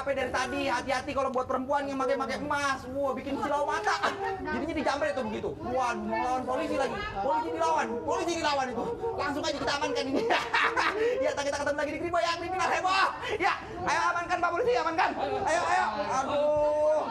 HP dari tadi. Hati-hati kalau buat perempuan yang pakai emas. Wah, bikin silau mata. Jadinya dijamret tuh begitu. Wah, melawan polisi lagi. Polisi dilawan itu. Langsung aja kita amankan ini. Ya, kita ketemu lagi di Kripo ya, kriminal heboh. Ya, ayo amankan Pak Polisi, amankan. Ayo. Aduh.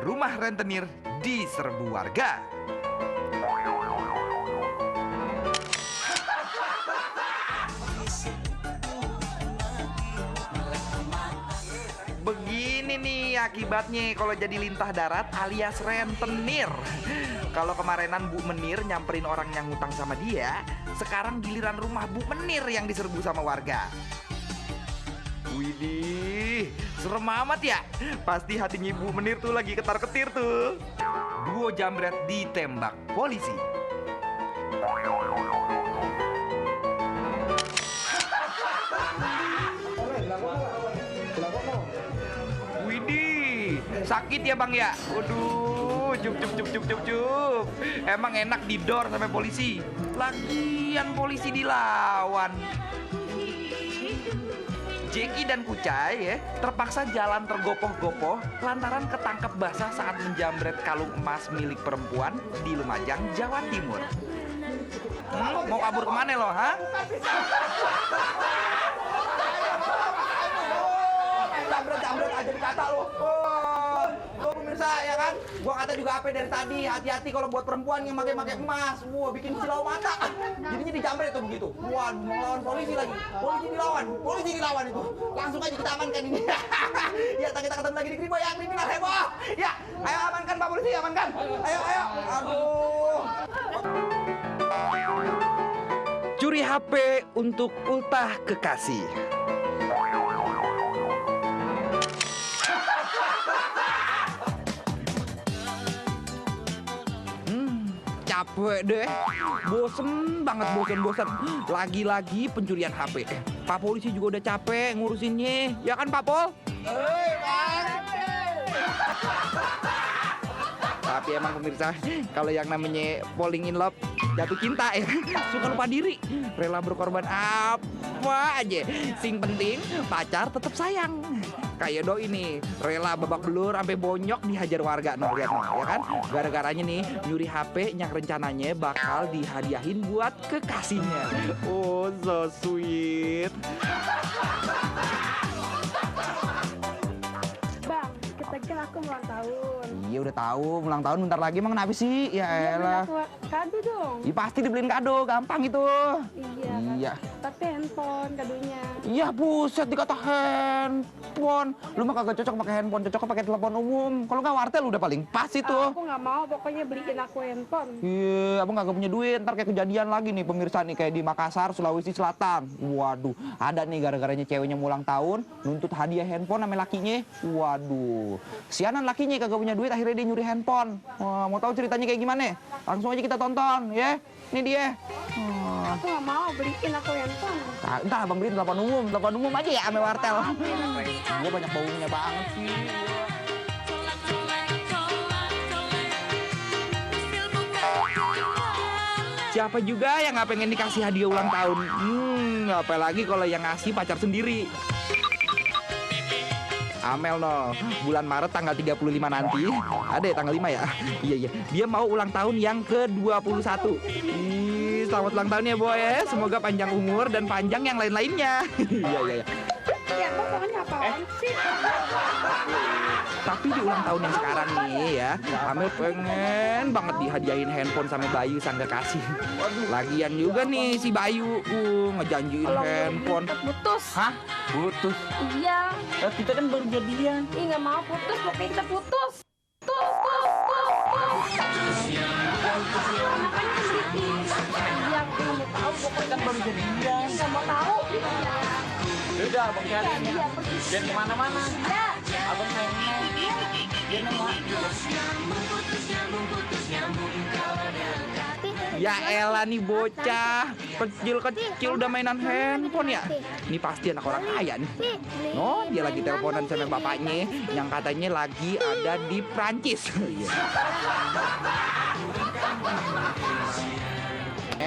Rumah rentenir diserbu warga. Begini nih akibatnya kalau jadi lintah darat alias rentenir. Kalau kemarinan Bu Menir nyamperin orang yang ngutang sama dia, sekarang giliran rumah Bu Menir yang diserbu sama warga. Widih, serem amat ya. Pasti hatinya Ibu Menir tuh lagi ketar-ketir tuh. Duo jambret ditembak polisi. Widih, sakit ya Bang ya? Waduh, cup. Emang enak didor sampai polisi. Lagian polisi dilawan. Jeki dan Kucai ya terpaksa jalan tergopoh-gopoh lantaran ketangkep basah saat menjamret kalung emas milik perempuan di Lumajang, Jawa Timur. Mau kabur kemana lo, ha? Jambret aja dikata lo. Lo pemirsa ya kan? Gua kata juga apa dari tadi. Hati-hati kalau buat perempuan yang pakai emas. Wah, bikin silau mata. Jadinya dijamret tuh begitu. Wah, melawan polisi lagi. Polisi dilawan itu. Langsung aja kita amankan ini. Ya, kita ketemu lagi di Kripo ya, kriminal heboh. Ya, ayo amankan Pak Polisi, amankan. Ayo. Aduh. Curi HP untuk ultah kekasih. Capek deh, bosen banget. Lagi-lagi pencurian HP. Pak Polisi juga udah capek ngurusinnya, ya kan Pak Pol? Tapi emang pemirsa, kalau yang namanya falling in love, jatuh cinta ya, suka lupa diri, rela berkorban apa aja. Sing penting pacar tetap sayang. Kayak doi nih, rela babak belur sampai bonyok dihajar warga. Nah, lihat ya kan? Gara-garanya nih nyuri HP yang rencananya bakal dihadiahin buat kekasihnya. Oh, so sweet. Bang, kita kan aku ulang tahun. Iya udah tahu, ulang tahun bentar lagi emang kenapa sih? Ya elah. Kado dong. Ya pasti dibeliin kado, gampang itu. Iya. Tapi handphone kadonya. Iya buset dikata handphone. Lu mah kagak cocok pakai handphone, cocok pakai telepon umum. Kalau nggak wartel udah paling pas itu. Aku nggak mau, pokoknya beliin aku handphone. Iya, abang kagak punya duit. Ntar kayak kejadian lagi nih pemirsa nih kayak di Makassar, Sulawesi Selatan. Waduh, ada nih gara-garanya ceweknya mau ulang tahun, nuntut hadiah handphone sama lakinya. Waduh, sianan lakinya kagak punya duit, akhirnya dia nyuri handphone. Wah, mau tahu ceritanya kayak gimana? Langsung aja kita tonton, ya. Ini dia. Aku nggak mau, beliin aku handphone. Nah, entar abang beliin telepon umum aja ya ame wartel. Gue banyak baunya banget sih. Siapa juga yang nggak pengen dikasih hadiah ulang tahun? Apalagi kalau yang ngasih pacar sendiri. Amel no, bulan Maret tanggal 35 nanti. Ada ya tanggal 5 ya? Iya. Dia mau ulang tahun yang ke-21. Selamat ulang tahun ya boy ya. Semoga panjang umur dan panjang yang lain-lainnya. Iya. Ya, pokoknya apaan sih? Tapi di ulang tahun yang sekarang nih ya, Amel pengen banget dihadiahin handphone sama Bayu sang kekasih. Lagian juga nih si Bayu ngejanjiin handphone. Kita putus. Hah? Putus? Iya. Kita kan baru jadian. Ih, nggak mau putus, pokoknya kita putus. Iya, aku nggak mau tahu, pokoknya Kan baru jadian. nggak mau tahu. Udah, Bang Iya, pergi. jangan kemana-mana. Iya. Abang sayangnya. Dia Ya elah nih bocah kecil udah mainan handphone ya. Ini pasti anak orang kaya nih. No, dia lagi teleponan sama bapaknya yang katanya lagi ada di Prancis. Iya.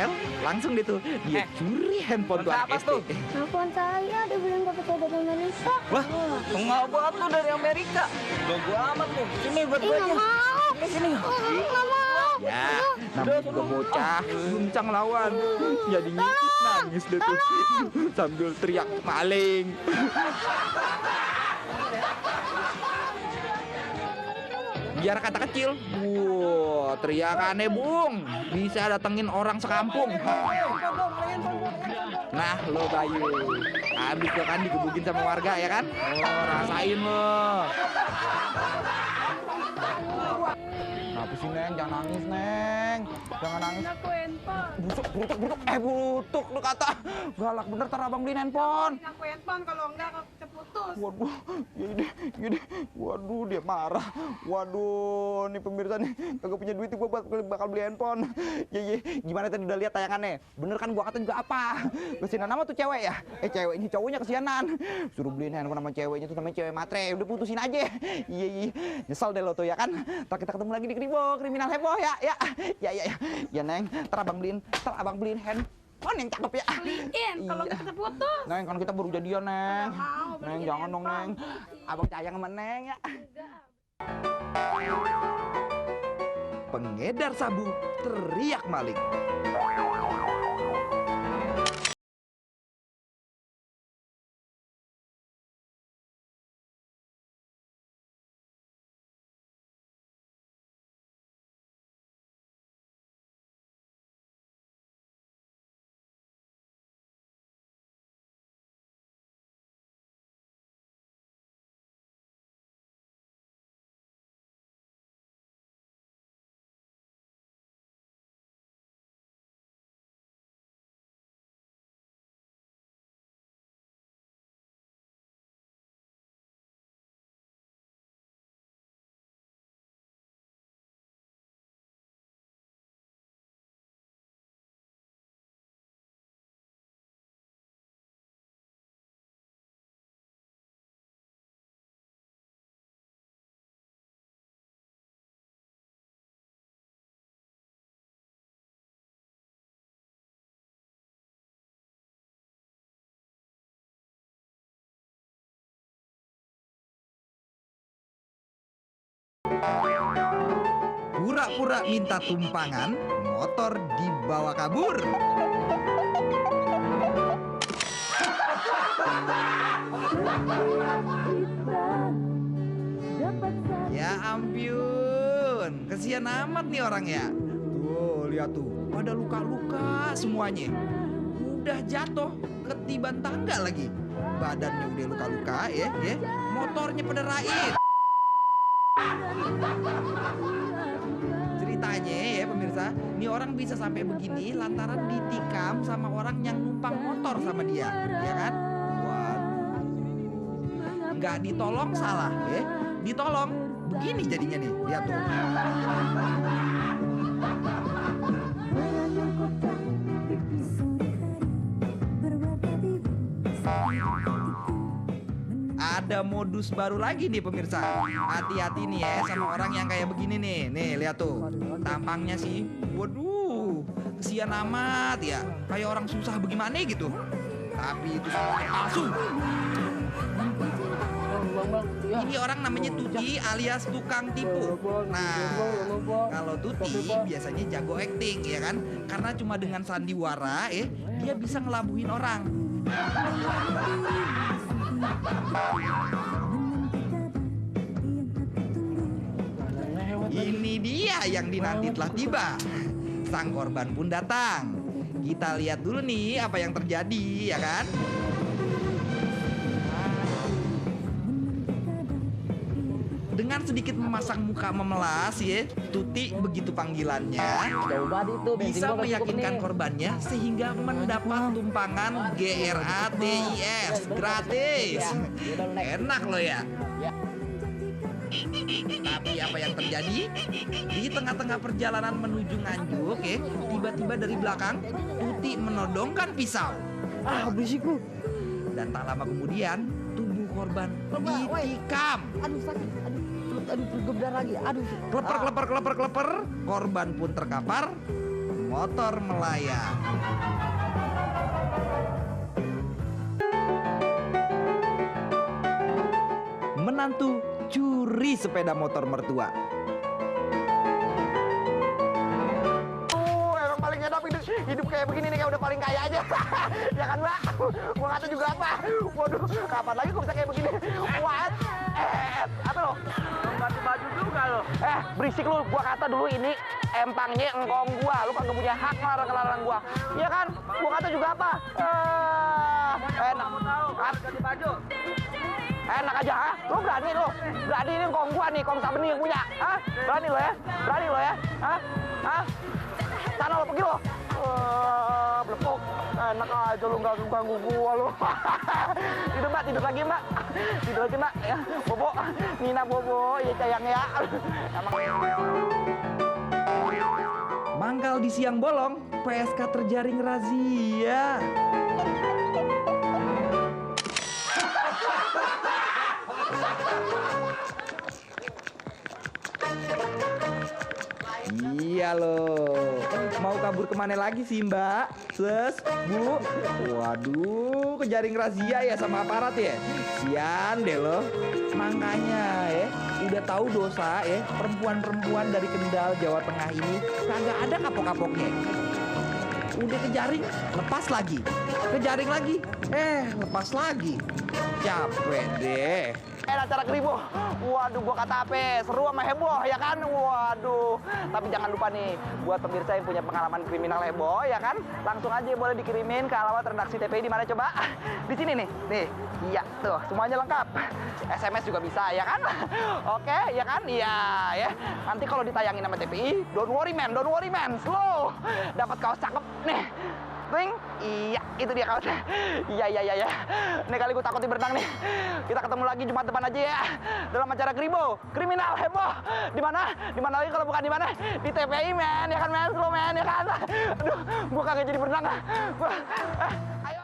Well, langsung deh tuh dia curi handphone tuh apa SD. tuh? Telepon saya dibilang dapat dari Amerika. Wah, enggak buat lu dari Amerika. Gak gua amat nih. Sini buat Ih, gua nggak aja. mau. Sini. Nggak mau. Ya, namanya juga bocah, guncang lawan. Jadinya nangis deh tuh sambil teriak maling. Biar kata kecil, wah teriakannya bung, bisa datengin orang sekampung. Nah lo Bayu, habis lo kan digebukin sama warga ya kan? Oh rasain lo. Kenapa sih Neng? Jangan nangis Neng, jangan nangis. Aku handphone. Butuk lu kata. Galak bener, ntar abang beliin handphone. Aku handphone kalau enggak aku putus. Waduh, gini. Waduh, dia marah. Waduh, nih pemirsa nih, kagak punya duit gua bakal beli handphone. Iya, gimana tadi udah lihat tayangannya? Bener kan gua kata juga apa? Kesianan nama tuh cewek ya? Cewek ini cowoknya kesianan. Suruh beliin handphone sama ceweknya tuh namanya cewek matre. Udah putusin aja. Iya. Nyesel deh lo tuh ya kan? Ntar kita ketemu lagi di kriminal heboh ya. Ya Neng, ntar abang beliin handphone yang cakep ya. Beliin kalau Iya. kita putus. Neng, kan kita baru jadian, Neng. Mau, Neng, beliin jangan dong, Neng. handphone. Abang sayang sama Neng ya. Pengedar sabu teriak maling. Pura-pura minta tumpangan, motor dibawa kabur. Ya ampun, kesian amat nih orang ya. Tuh, lihat tuh, pada luka-luka semuanya. Udah jatuh, ketiban tangga lagi. Badannya udah luka-luka ya. Motornya pada raib. Ceritanya ya pemirsa, ini orang bisa sampai begini lantaran ditikam sama orang yang numpang motor sama dia, ya kan? Waduh, nggak ditolong salah, ya? Ditolong, begini jadinya nih, lihat tuh. Ada modus baru lagi nih pemirsa. Hati-hati nih ya sama orang yang kayak begini nih. Nih lihat tuh, tampangnya sih, waduh, kesian amat ya. Kayak orang susah bagaimana gitu. Tapi itu semuanya palsu. Ini orang namanya Tuti alias tukang tipu. Nah, kalau Tuti biasanya jago acting ya kan? Karena cuma dengan sandiwara dia bisa ngelabuhin orang. Ini dia yang dinanti telah tiba. Sang korban pun datang. Kita lihat dulu nih apa yang terjadi ya kan? Dengan sedikit memasang muka memelas ya, Tuti begitu panggilannya bisa meyakinkan korbannya sehingga mendapat tumpangan GRATIS gratis. Enak loh ya. Tapi apa yang terjadi? Di tengah-tengah perjalanan menuju Nganjuk tiba-tiba dari belakang Tuti menodongkan pisau. Berisik lu. Dan tak lama kemudian tubuh korban ditikam. Aduh sakit. Aduh bergebrak lagi. Aduh. Kleper. Korban pun terkapar. motor melayang. Menantu curi sepeda motor mertua. Emang paling enak hidup kayak begini nih, kayak udah paling kaya aja. Ya kan, Mbak? Gua kata juga apa? Waduh, kapan lagi gua bisa kayak begini? What? Apa lo? Ganti baju juga lo. Berisik lu. Gua kata dulu ini empangnya engkong gua. Lu kagak punya hak ngelarang gua. Iya kan? Gua kata juga apa? Enak. Kamu tahu harus ganti baju. Enak aja, ha? Lu berani lu? Berani ini kong gua nih, kong Sabeni yang punya. Hah? Berani lo ya? Berani lo ya? Hah? Hah? Sana lo pergi lo. Belepok. Enak aja lu ganggu gua lu. Tidur Mbak, tidur lagi Mbak. Tidur lagi Mbak. Ya, Bobo. Nina Bobo, ya sayang ya. Mangkal di siang bolong, PSK terjaring razia. Iya loh. Mau kabur kemana lagi sih Mbak? Ses, Bu? Waduh, kejaring razia ya sama aparat ya? Sian deh lo. Makanya ya, udah tahu dosa ya, perempuan-perempuan dari Kendal, Jawa Tengah ini kagak ada kapok-kapoknya. Udah kejaring, lepas lagi. Kejaring lagi, lepas lagi. Capek deh. Acara Kribo. Waduh, gua kata apa? Seru sama heboh ya kan? Waduh. Tapi jangan lupa nih, buat pemirsa yang punya pengalaman kriminal heboh ya kan, langsung aja boleh dikirimin ke alamat redaksi TPI di mana coba? Di sini nih. Nih. Iya, tuh, semuanya lengkap. SMS juga bisa ya kan? Oke, ya kan? Iya, ya. Nanti kalau ditayangin sama TPI, don't worry man, slow. Dapat kaos cakep nih. Ting, iya, itu dia kaosnya. Iya. Nih kali gue takut di berenang nih. Kita ketemu lagi Jumat depan aja ya. Dalam acara Kribo, kriminal heboh. Di mana? Di mana lagi kalau bukan di mana? Di TPI, men. Ya kan, men? Slow, men. Ya kan? Aduh, gue kagak jadi berenang. Ayo.